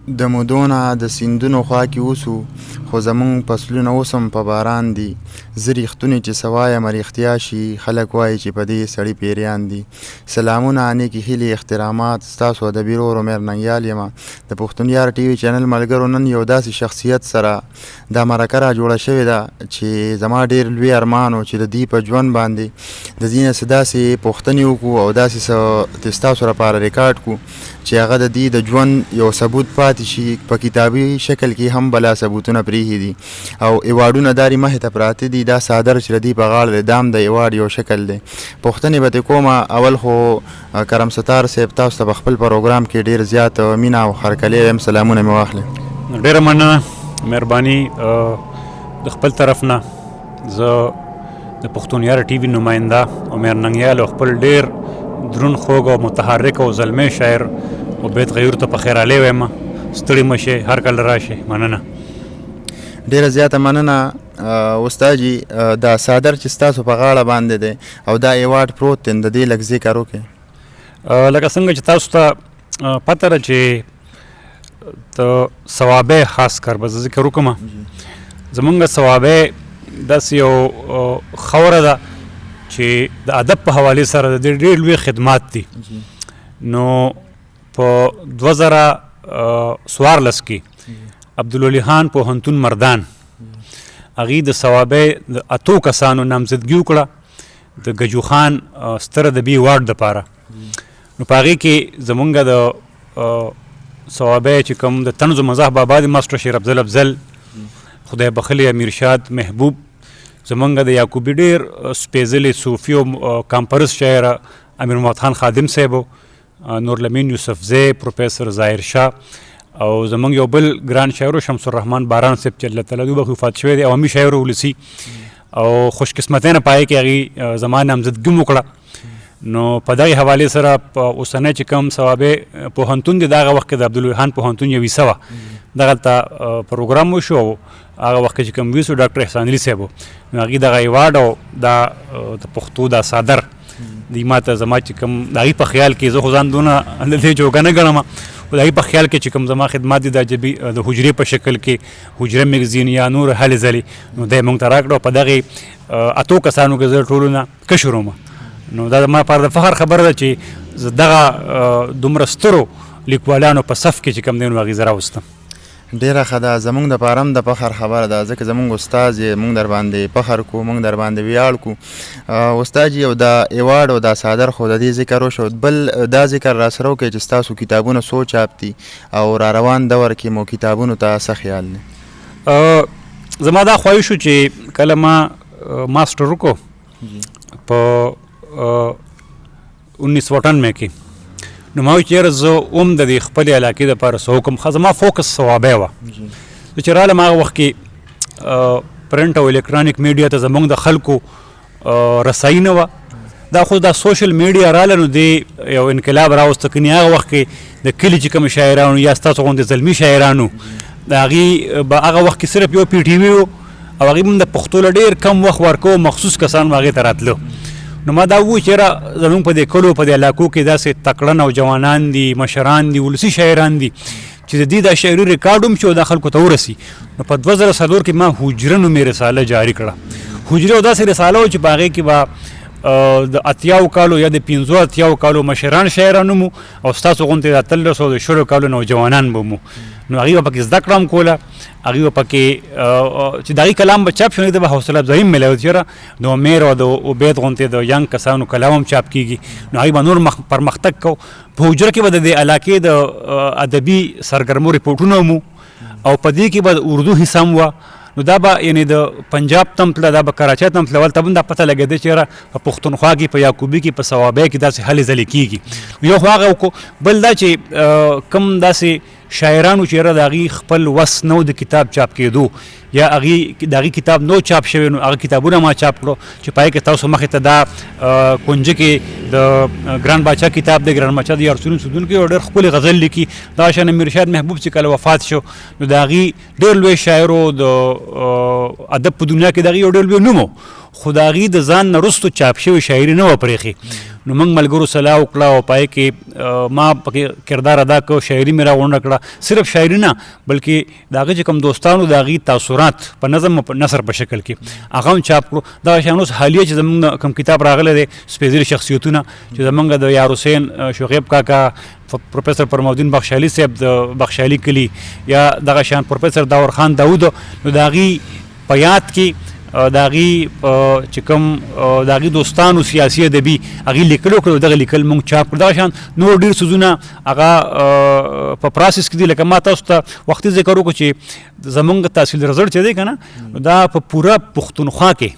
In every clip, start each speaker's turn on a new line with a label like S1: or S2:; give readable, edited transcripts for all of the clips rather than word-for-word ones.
S1: د مودو نه د سیندونو خوا کې اوسو خو زمونږ فصلونه اوس هم په باران دي. زه ریښتونی چې څه وایم ریښتیا شي، خلک وایي چې په دې سړي پیریان دي. سلامونه، نیکې هیلې، احترامات، ستاسو ادبي ورور عمر ننګیال یم د پښتونیار ټي وي چینل ملګرو. نن یو داسې شخصیت سره دا مرکه را جوړه شوې ده چې زما ډیر لوی ارمان و چې د دوی په ژوند باندې د دوی نه څه داسې پوښتنې وکړو او داسې څه ستاسو لپاره ریکارډ کړو چې هغه د دوی د ژوند یو ثبوت پاتې شي. په کتابي شکل کې هم بلا ثبوتونه پرېښي دي او ایوارډونه داري مخې ته پراته دي. دا څادر چې د دوی په غاړه دی دا هم د ایوارډ یو شکل دی. پوښتنې به ترې کومه. اول خو کرم ستار صاحب، تاسو ته په خپل پروګرام کې ډیر زیات مینه او هرکلی وایم، سلامونه مې واخلئ.
S2: ډیره مننه، مهرباني. د خپل طرف نه زه د پښتونیار ټي وي نماینده عمر ننګیال او خپل ډیر درون، خوږ او متحرک او زلمی شاعر عبید غیور ته په خیر علی وایم. ستړي مشه، هر کله راشي، مننه.
S1: ډیره زیاته مننه استاد جی. دا څادر چې ستاسو په غاړه باندې دی او دا ایوارډ پروت دی، د دې لږ ذکر وکړئ.
S2: لکه څنګه چې تاسو ته پته ده چې د صوابۍ خاص کر به زه ذکر وکړم، زمونږ صوابۍ داسې یو خاوره ده چې د ادب په حوالې سره د دې ډېر لوی خدمات دي. نو په 2014 کې عبدالولي خان پوهنتون مردان هغې د صوابۍ د 8 کسانو نامزدګي وکړه د ګجو خان ستر ادبي ایوارډ دپاره. نو په هغې کې زمونږ د صوابۍ چې کوم د طنز و مزاح بابا دی، ماسټر شیر افضل افضل، خدای بخښلی امیر شاد محبوب، زمونږ د یعقوبي ډېر سپېځلی صوفي او کامپرست شاعر امیر محمد خان خادم صاحب، نورلمین یوسفزی، پروفیسور ظاهر شاه او زمونږ یو بل ګران شاعر شمس الرحمن باران صاحب چې الله تعالی دوی وفات شوی دی، عوامي شاعر ولسی. او خوش قسمتانه پای کې هغې زما نامزدګي هم وکړه. نو په دغې حوالې سره په اوسنی چې کوم صوابۍ پوهنتون دی، دغه وخت کې د عبدالولي خان پوهنتون یو حصه وه، دغلته پروګرام وشو او هغه وخت کې چې کوم ویسو ډاکټر احسان علي صاحب، نو هغې دغه ایوارډ او دا د پښتو دا څادر دی ما ته، زما چې کوم د هغې په خیال کې، زه خو ځان دونه د دې جوګه نه ګڼم، خو د هغې په خیال کې چې کوم زما خدمات دي د ادبي د حجرې په شکل کې، حجره میګزین یا نور هلې ځلې، نو دی مونږ ته راکړه او په دغې 8 کسانو کې زه ټولو نه کشر وم. نو دا زما لپاره د فخر خبره ده چې زه دغه دومره سترو لیکوالانو په صف کې چې کوم دی نو هغې زه راوستم.
S1: ډېره ښه ده، زمونږ دپاره هم د فخر خبره ده، ځکه زمونږ استاد یې، مونږ در باندې فخر کو، مونږ در باندې ویاړ کو. استاد جي، او دا ایوارډ او دا څادر خو د دې ذکر وشو، بل دا ذکر را سره وکړئ چې ستاسو کتابونه څو چاپ دي او را روان دور کې مو کتابونو ته څه خیال دی؟
S2: زما دا خواهش و چې کله ما ماسټر وکړو په 1998 کې، نو ما وویل چې یاره زه هم د دې خپلې علاقې دپاره څه وکړم. ښه، زما فوکس صوابۍ وه. زه چې رالم هغه وخت کې پرنټ او الکترونیک میډیا ته زمونږ د خلکو رسایي نه وه. دا خو دا سوشل میډیا راله نو دې یو انقلاب راوسته، کني هغه وخت کې د کلي چې کوم شاعرانو یا ستاسو غوندې زلمي شاعرانو، د هغې به هغه وخت کې صرف یو پي ټي وي و او هغې هم د پښتو له ډېر کم وخت ورکو، مخصوص کسان به هغې ته راتلو. نو ما دا وویل چې یاره زمونږ په دې کلو په دې علاقو کې داسې تکړه نوجوانان دي، مشران دي، ولسي شاعران دي چې د دې دا شاعري ریکارډ هم شي او دا خلکو ته ورسي. نو په 2004 کې ما حجره نومې رساله جاري کړه. حجره یو داسې رساله وه چې په هغې کې به د 80 کالو یا د 85 کالو مشران شاعران هم او ستاسو غوندې د 18 او د 20 کالو نوجوانان به مو. نو هغوی به پکې زده کړه هم کوله، هغوی به پکې چې د هغوی کلام به چاپ شو نو به حوصله افزایي هم میلاوي چې یاره د عمیر او د عبید غوندې د ینګ کسانو کلام هم چاپ کېږي. نو هغوی به نور پرمختګ کو. په حجره کې به د دې علاقې د ادبي سرګرمو رپورټونه هم او په دې کې به د اردو حصه هم وه. نو دا به یعنې د پنجاب ته هم تله، دا به کراچۍ ته هم تله، هلته هم دا پته لګېده چې یاره په پښتونخوا کې، په یعقوبي کې، په صوابۍ کې داسې هلې ځلې کېږي. یو خو هغه وکړو، بل دا چې کوم داسې شاعرانو چې یاره د هغوی خپل وس نه و د کتاب چاپ کېدو یا هغوی د هغوی کتاب نه و چاپ شوی، نو هغه کتابونه ما چاپ کړو چې په هغې کې تاسو مخې ته دا کنجه کې د ګران باچا کتاب دی. ګران باچا د یارسونو سودونکی او ډېر ښکلی غزل لیکي. دا شان امیر شاد محبوب چې کله وفات شو نو د هغوی ډېر لوی شاعر و، د ادب په دنیا کې د هغوی یو ډېر لوی نوم و، خو د هغوی د ځان نه وروسته چاپ شوې شاعري نه وه پرېښې. نو موږ ملګرو سلا وکړه او پای کې ما پکې کردار ادا کړ، شاعري مې راغونډه کړه. صرف شاعري نه بلکې د هغه چې کوم دوستانو د هغې تاثرات په نظم او په نثر په شکل کې هغه هم چاپ کړو. دغه شان اوس حالیه چې زمونږ کوم کتاب راغلی دی سپېڅلي شخصیتونه، چې زمونږ د یار حسین شعیب کاکا، پروفیسور پرمودین بخشالي صاحب د بخشالي کلي، یا دغه شان پروفیسور داور خان داود، نو د هغې په یاد کې د هغې چې کوم د هغې دوستانو سیاسي ادبي هغې لیکل وکړو، دغه لیکل مونږ چاپ کړو. دغه شان نور ډېر څیزونه هغه په پروسس کې دي. لکه ما تاسو ته وختي ذکر وکړو چې زمونږ تحصیل رزړ چې دی که نه، دا په پوره پښتونخوا کې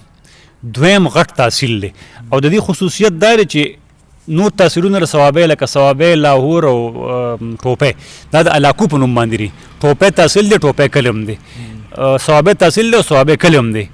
S2: دویم غټ تحصیل دی، او د دې خصوصیت دا دی چې نور تحصیلونه د صوابۍ لکه صوابۍ، لاهور او ټوپۍ، دا د علاقو په نوم باندې دي. ټوپۍ تحصیل دی، ټوپۍ کلی هم دی، صوابۍ تحصیل دی او صوابۍ کلی هم دی،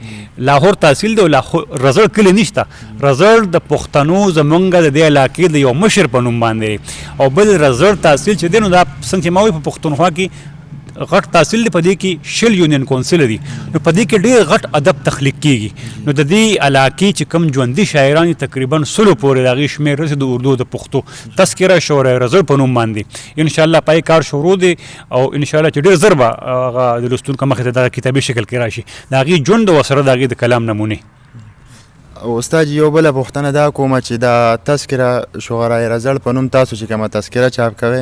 S2: لاهور تحصیل دی او لاهور رزړ کلی نشته. رزړ د پښتنو زمونږ د دې علاقې د یو مشر په نوم باندې دی. او بل رزړ تحصیل چې دی نو دا څنګه چې ما وویل په پښتونخوا کې غټ تحصیل دی، په دې کې 20 یونین کونسل دي، نو په دې کې ډېر غټ ادب تخلیق کیږي. نو د دې علاقې چې کوم ژوندي شاعران دي تقریبا 100 پورې د هغې شمېر رسي د اردو د پښتو تذکره شعرای رزړ په نوم باندې انشاءالله پای کار شروع دی، او انشاءالله چې ډېر زر به هغه د لوستونکو مخې ته دغه کتابي شکل کې راشي، د هغې ژوند او سره د هغې د کلام نمونې.
S1: استاد یو بله پوښتنه دا کومه چې دا تذکره شعرای رزړ په نوم تاسو چې کومه تذکره چاپ کوئ،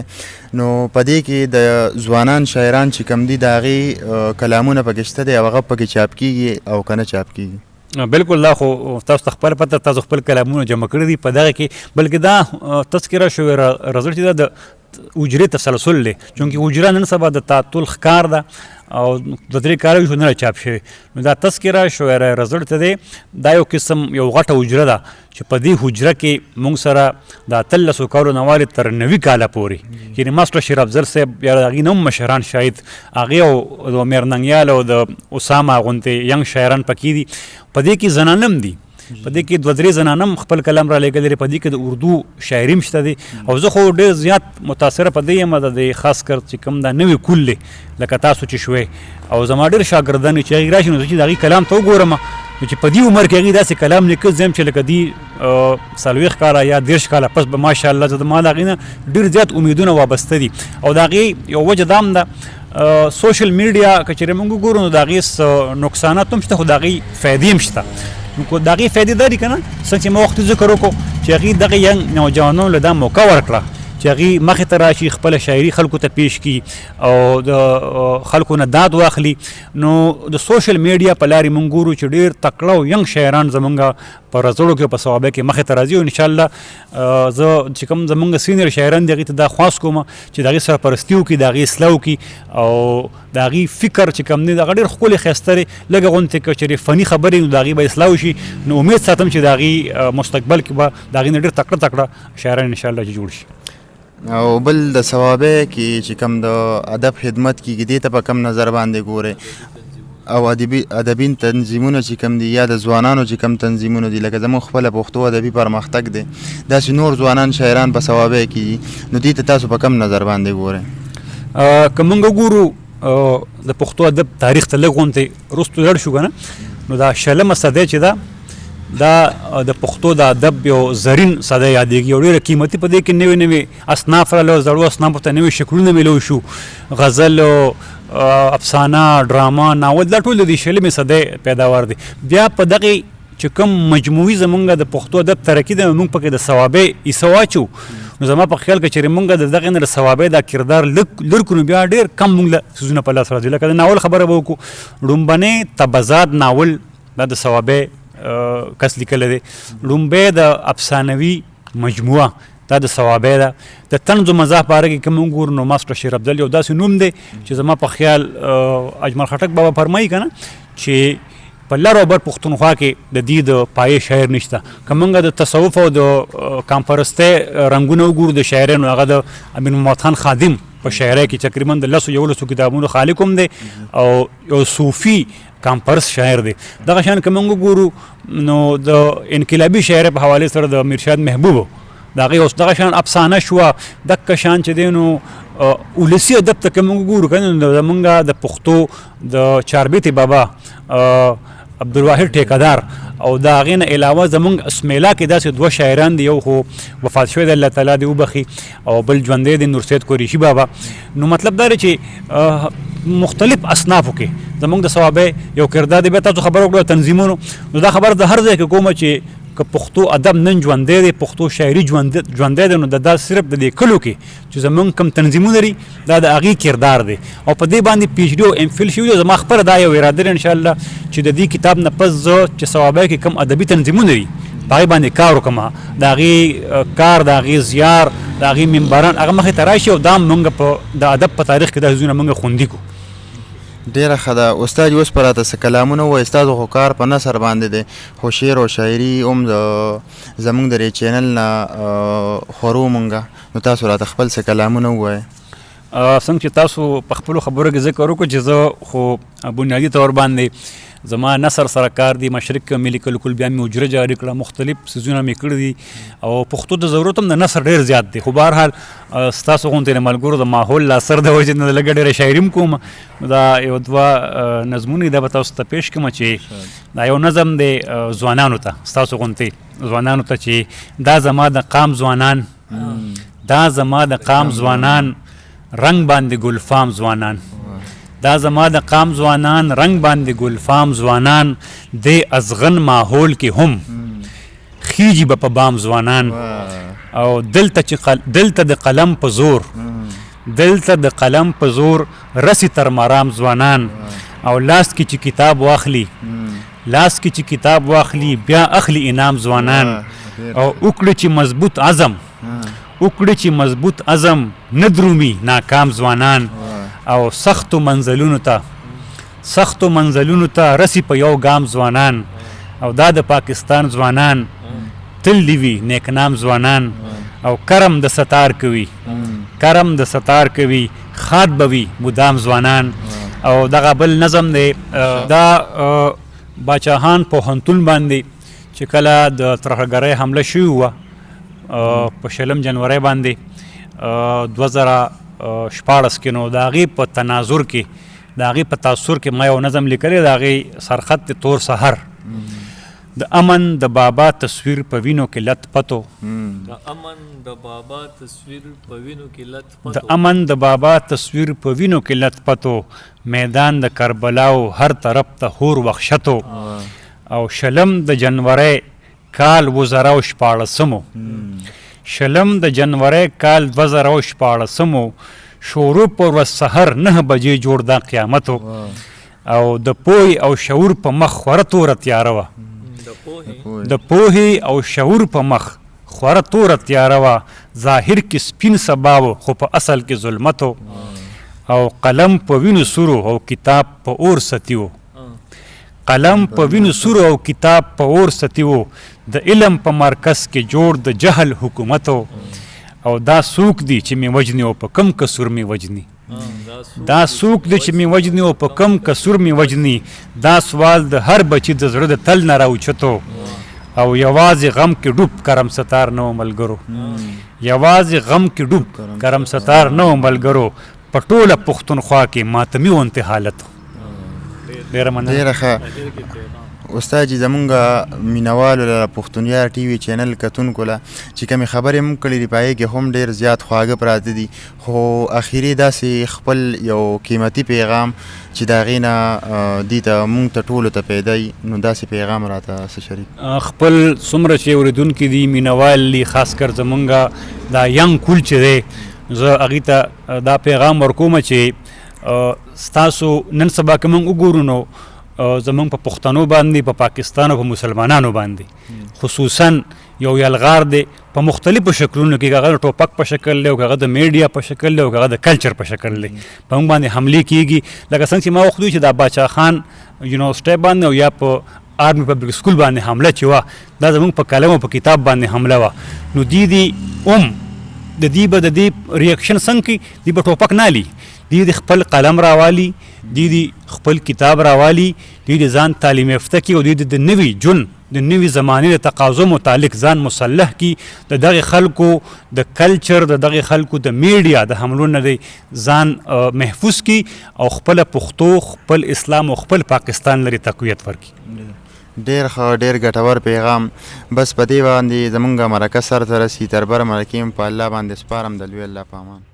S1: نو په دې کې د ځوانان شاعران چې کوم دي د هغې کلامونه پکې شته دی او هغه پکې چاپ کیږي او که نه چاپ کیږي؟
S2: بالکل، دا خو تاسو ته خپله پته، تاسو خپل کلامونه جمع کړي دي په دغه کې، بلکې دا تذکره شعرای رزړ چې دا د حجرې تسلسل دی، چونکې حجره نن سبا د تعطل ښکار ده او د 3 کاله شو نه چاپ شوی. نو دا تذکره شعرای رزړ ته دی، دا یو قسم یو غټه حجره ده چې په دې حجره کې مونږ سره د 18 کالو نه والې تر 90 کاله پورې، یعنې ماسټر شیر افضل صاحب یا د هغې نه هم مشران شاید هغې او د عمر ننګیال او د اسامه غوندې ینګ شاعران پکې دي. په دې کې زنانه هم دي، په دې کې 2-3 زنانه هم خپل کلام را لېږلی دی، په دې کې د اردو شاعري هم شته دی. او زه خو ډېر زیات متاثره په دې یم د دې خاص کر چې کوم دا نوی کول دی لکه تاسو چې شوې، او زما ډېر شاګردان چې هغوی راشي نو زه چې د هغوی کلام ته وګورم نو چې په دې عمر کې هغوی داسې کلام لیکل، زه یم چې لکه دي 40 کاله یا 30 کاله پس به ماشاءالله زه ما د هغې نه ډېر زیات امیدونه وابسته دي. او د هغې یو وجه دا هم ده، سوشل میډیا که چېرې موږ وګورو نو د هغې څه نقصانات هم شته خو د هغې فایدې هم شته. نو که د هغې فایدې دا دي که نه، څنګه چې ما وختي ذکر وکړو چې هغې دغه ینګ نوجوانانو له دا موقع ورکړه چې هغې مخې ته راشي، خپله شاعري خلکو ته پیش کړي او د خلکو نه داد واخلي. نو د سوشل میډیا په لارې موږ ګورو چې ډېر تکړه او ینګ شاعران زمونږ په رزړو کې په صوابۍ کې مخې ته راځي. او انشاءالله زه چې کوم زمونږ سینیر شاعران دي هغې ته دا خواست کوم چې د هغې سرپرستي وکړي، د هغې اصلاح وکړي او د هغې فکر چې کوم دی هغه ډېر ښکلی ښایسته دی، لږه غونتې که چېرې فني خبرې نو د هغې به اصلاح وشي. نو امید ساتم چې د هغې مستقبل کې به د هغې نه ډېر تکړه تکړه شاعران انشاءالله چې جوړ شي.
S1: او بل د صوابۍ کې چې کوم د ادب خدمت کیږي دې ته په کوم نظر باندې ګورئ؟ او ادبي تنظیمونه چې کوم دي یا د ځوانانو چې کوم تنظیمونه دي، لکه زموږ خپله پښتو ادبي پرمختګ دی، داسې نور ځوانان شاعران په صوابۍ کې دي، نو دې ته تاسو په کوم نظر باندې ګورئ؟
S2: که موږ وګورو د پښتو ادب تاریخ ته لږ غونتې وروسته لاړ شو که نه، نو دا 20مه صدۍ چې ده دا د پښتو د ادب یو زرین صدۍ یادېږي او ډېره قیمتي په دې کې نوې نوې اصناف راغله، زړو اصنافو ته نوې شکلونه میلو شو، غزل، افسانه، ډرامه، ناول، دا ټول د دې 20مې صدۍ پیداوار دی. بیا په دغې چې کوم مجموعي زمونږ د پښتو ادب ترقي ده، موږ پکې د صوابۍ حصه واچو، نو زما په خیال کې چېرې موږ د دغې نه د صوابۍ دا کردار لږ کړو، نو بیا ډېر کم موږ له څیزونه په لاس راځي. لکه د ناول خبره به وکړو، ړومبنی تبزاد ناول دا د صوابۍ کس لیکلی دی، ړومبی د افسانوي مجموعه دا د صوابۍ ده. د طنز و مزاح په اړه کې که موږ ګورو نو ماسټر شیر افضل یو داسې نوم دی چې زما په خیال اجمل خټک بابا فرمایي که نه چې په لر او بر پښتونخوا کې د دې د پایې شاعر نشته. که موږ د تصوف او د کامپرستۍ رنګونه وګورو د شاعرانو، هغه د امیر محمد خان خادم په شاعرۍ کې تقریبا د 10 11 کتابونو خالق هم دی او یو صوفي کامپرس شاعر دی. دغه شان که موږ وګورو نو د انقلابي شاعرۍ په حوالې سره د میرشاد محبوب د هغې اوس دغه شان افسانه شوه، دغه شان چې دی نو ولسي ادب ته که موږ وګورو که نه نو زموږ د پښتو د چاربیتې بابا عبدالواحد ټیکدار او د هغې نه علاوه زمونږ اسمیلا کې داسې دوه شاعران دي، یو خو وفات شوی دی الله تعالی دې وبخښي، او بل ژوندی دی نور سید قریشي بابا. نو مطلب دا دی چې مختلف اصنافو کې زمونږ د صوابۍ یو کردار دی. بیا تاسو خبره وکړه تنظیمونو، نو دا خبره د هر ځای کې کوم چې که پښتو ادب نن ژوندی دی، پښتو شاعري ژوندی دی، نو دا صرف د دې کلو کې چې زمونږ کوم تنظیمونه لري دا د هغې کردار دی، او په دې باندې پی ایچ ډي او ایم فل شوي دی. زما خپله دا یو اراده ده انشاءالله چې د دې کتاب نه پس زه چې صوابۍ کې کوم ادبي تنظیمونه دي په هغې باندې کار وکړم، د هغې کار، د هغې زیار، د هغې ممبران هغه مخې ته راشي، او دا مونږ په د ادب په تاریخ کې دا څیزونه مونږ خوندي کړو.
S1: ډېره ښه ده استاد، اوس به راته څه کلامونه ووایې. ستاسو خو کار په نثر باندې دی، خو شعر او شاعري هم زمونږ د دې چینل نه خورو مونږ، نو تاسو راته خپل څه کلامونه ووایې.
S2: څنګه چې تاسو په خپلو خبرو کې ذکر وکړو چې زه خو بنیادي طور باندې زما نثر سره کار دی، مشرق کې مې لیکل کول، بیا مې حجره جاري کړه، مختلف څیزونه مې کړي دي، او پښتو ته ضرورت هم د نثر ډېر زیات دی. خو بهرحال ستاسو غوندې د ملګرو د ماحول له اثر د وجې نه لږه ډېره شاعري هم کوم. دا یو دوه نظمونه دا به تاسو ته پېښ کړم چې دا یو نظم دی ځوانانو ته، ستاسو غوندې ځوانانو ته، چې دا زما د قام ځوانان، دا زما د قام ځوانان رنګ باندې ګلفام ځوانان، دا زما د قام ځوانان رنګ باندې ګلفام ځوانان، د ازغن ماحول کې هم خیجی به په بام ځوانان، او دلته چې دلته د قلم په زور، دلته د قلم په زور رسی تر مرام ځوانان، او لاس کې چې کتاب واخلي، لاس کې چې کتاب واخلي بیا اخلي انعام ځوانان، او وکړي چې مضبوط عزم، وکړي چې مضبوط عزم نه درومي ناکام ځوانان، او سختو منزلونو ته، سختو منزلونو ته رسی په یو ګام ځوانان، او دا د پاکستان ځوانان تل دی وي نیکنام ځوانان، او کرم د ستار کوي، کرم د ستار کوي خاد به وي مدام ځوانان. او دغه بل نظم دی دا باچاهان پوهنتون باندې چې کله د ترهګرۍ حمله شوې وه په 20 جنورۍ باندې 2016 کې، نو د هغې په تناظر کې، د هغې په تاثر کې ما یو نظم لیکلی، د هغې سرخط دی تور سحر. د امن د بابا تصویر په وینو کې لت پتو،
S3: د امن د بابا تصویر په وینو کې لت پتو،
S2: د امن د بابا تصویر په وینو کې لت پتو، میدان د کربلاو هر طرف ته هور وحشتو، او 20 د جنورۍ کال 2016، 20 د جنورۍ کال 2016، شورو پر ورځ سحر 9 بجې جوړ دا قیامتو، او د پوهې او شعور په مخ خوره توره تیاره وه، د پوهې او شعور په مخ خوره توره تیاره وه، ظاهر کې سپین سبا و خو په اصل کې ظلمت و، او قلم په وینو سور او کتاب په اور ستي و، قلم په وینو سور او کتاب په اور ستي و، د علم په مرکز کې جوړ د جهل حکومت و، او دا څوک دي چې مې وژني او په کم قصور مې وژني، دا څوک دي چې مې وژني او په کم قصور مې وژني، دا سوال د هر بچي د زړه د تل نه راوچتو، او یوازې غم کې ډوب کرم ستار نه و ملګرو، یوازې غم کې ډوب کرم ستار نه و ملګرو، په ټوله پښتونخوا کې ماتمي غوندې حالت و. ډېره مننه.
S1: ډېره ښه استاد جي، زمونږ مینوالو له پښتونیار ټي وي چینل کتونکو له چې کومې خبرې مونږ کړې دي په هغې کې هم ډېر زیات خواږه پراته دي، خو اخري داسې خپل یو قیمتي پیغام چې د هغې نه دې ته مونږ ته ټولو ته پیدا وي، نو داسې پیغام راته څه شریک؟
S2: خپل څومره چې اورېدونکي دي، مینوال دي، خاص کر زمونږ دا ینګ کول چې دی، زه هغې ته دا پیغام ورکوم چې ستاسو نن سبا که مونږ وګورو نو زمونږ په پښتنو باندې، په پاکستان او په مسلمانانو باندې خصوصا یو یلغار دی په مختلفو شکلونو کې، هغه د ټوپک په شکل دی، او هغه د میډیا په شکل دی، او هغه د کلچر په شکل دی، په موږ باندې حملې کیږي. لکه څنګه چې ما وښودو چې دا باچا خان یونیورسټۍ باندې او یا په آرمي پبلک سکول باندې حمله چې وه، دا زمونږ په قلم او په کتاب باندې حمله وه. نو دی دې هم د دې به د دې ریاکشن څنګه کوي؟ دی به ټوپک نه الي، دی دې خپل قلم راوالي، دی دې خپل کتاب راوالي، دی دې ځان تعلیم یافته کړي، او دی دې د نوي ژوند د نوي زمانې د تقاضو متعلق ځان مسلح کړي، د دغې خلکو د کلچر، د دغې خلکو د میډیا د حملو نه دی ځان محفوظ کړي، او خپله پښتو، خپل اسلام او خپل پاکستان لري تقویت ورکړي.
S1: ډېر ښه ډېر ګټور پیغام بس په دې باندې زمونږ مرکه سر ته رسي تر بر مرکې مو په الله باندې سپارم د لوی الله په امان.